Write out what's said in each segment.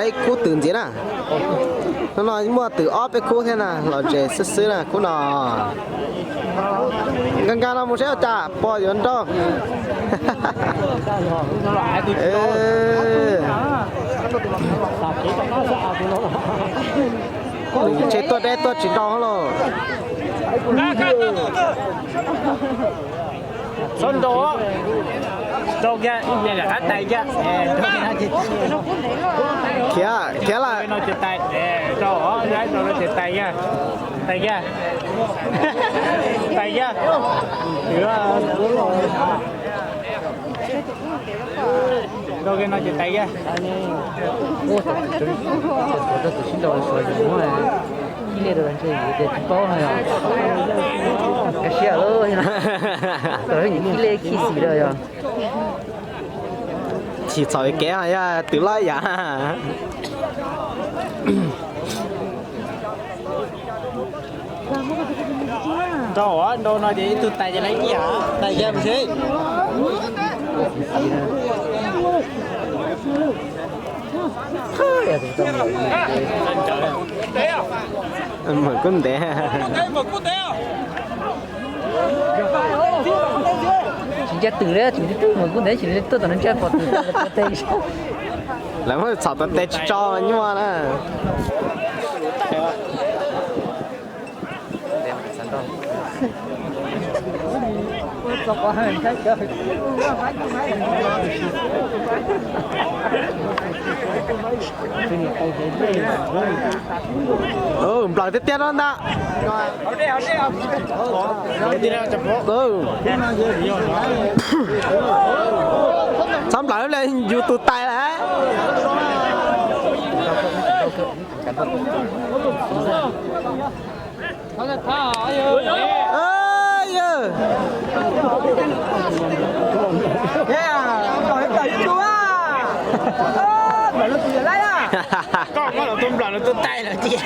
Peb khub twm ntxiv na. Hnub no muaj twm ob peb khub thiab na, los ntses xwb xwb na khub no. Nkag nkag no mus seb ua cas pog yuav nrauj. Ntshe tuaj deb tuaj tsis nrau lauj. Txhob nrau, rau kiag, rov qab tais kiag. Khiav, khiav lawm. Rau, rau no ces tais kiag, tais kiag, tais kiag. Rau no ces tais kiag. Ua, rau tus sib nrau suav yus muab ib leeg rau ntshe yus tias tsis paub no yog. Kav siab lawm, tau ib leeg khib xis lawm yog. Chim txhaum kev yog twm loj yam. Rau, rau no ces ib tug tais ces lawv nyiam tais kiag mus seb. Mawm kub ntev. Tsis ncaj twm li, tsis mawm kub ntev, tsis li tuaj tom no ntsia pom twm tes. Lawv muab txhom tom tes tsis tso nyuaj na. Nplaws tiag tiag no ntag. Txhob nplaws li, yus tus tais lawm. Koj muab lawv tus nplaws lawv tus tais lawm tiag.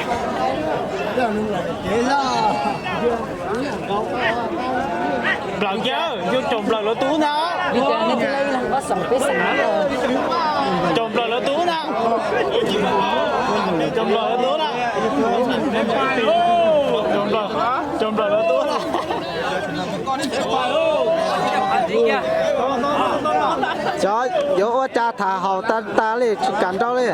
Nplaws kiag, yus caum nplaws lawv tus ntag. Caum nplaws lawv tus ntag. Caum nplaws lawv tus ntag. Caum nplaws lawv tus ntag. Cov yuav ua cas tham haum tas tas li tsis kam nrau li.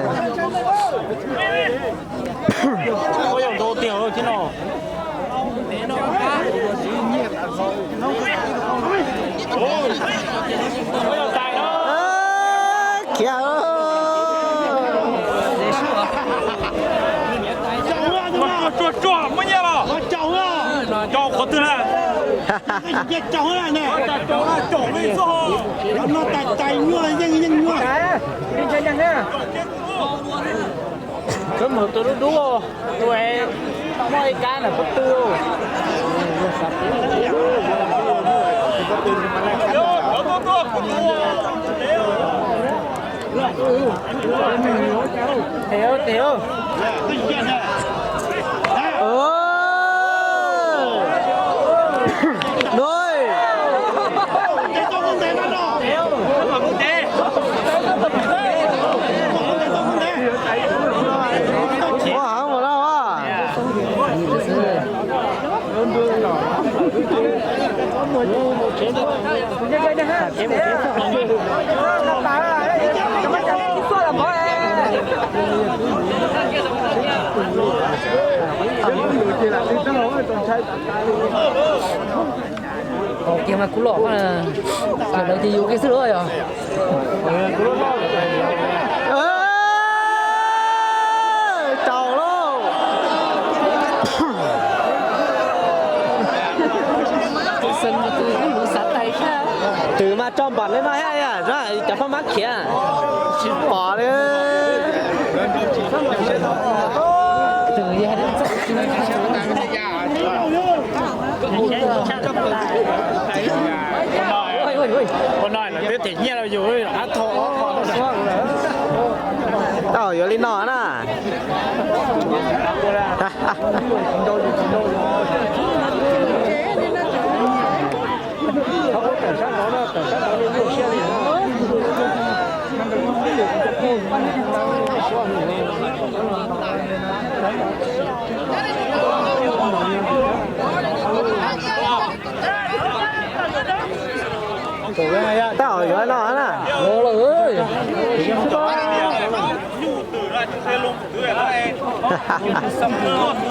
Khiav. Tsuag tsuag muab nyiaj los. Cau qhov twg na? No tais tais nyuaj yeej yeej nyuaj. Koj mus tus dub dub, tus muaj ib kab ntawm pob tw. Tes, tes. Ua heev ua no. Kiag mas kuv los, lawv tias yus kiag xwb los yog. Tsaus lauj. Twm mas tso npam li no thiab, cov phab mab khiav tsis pom li. Ua no lawv twb them nyiaj rau yus. Tau yuav li no na. Tab tom yuav no na.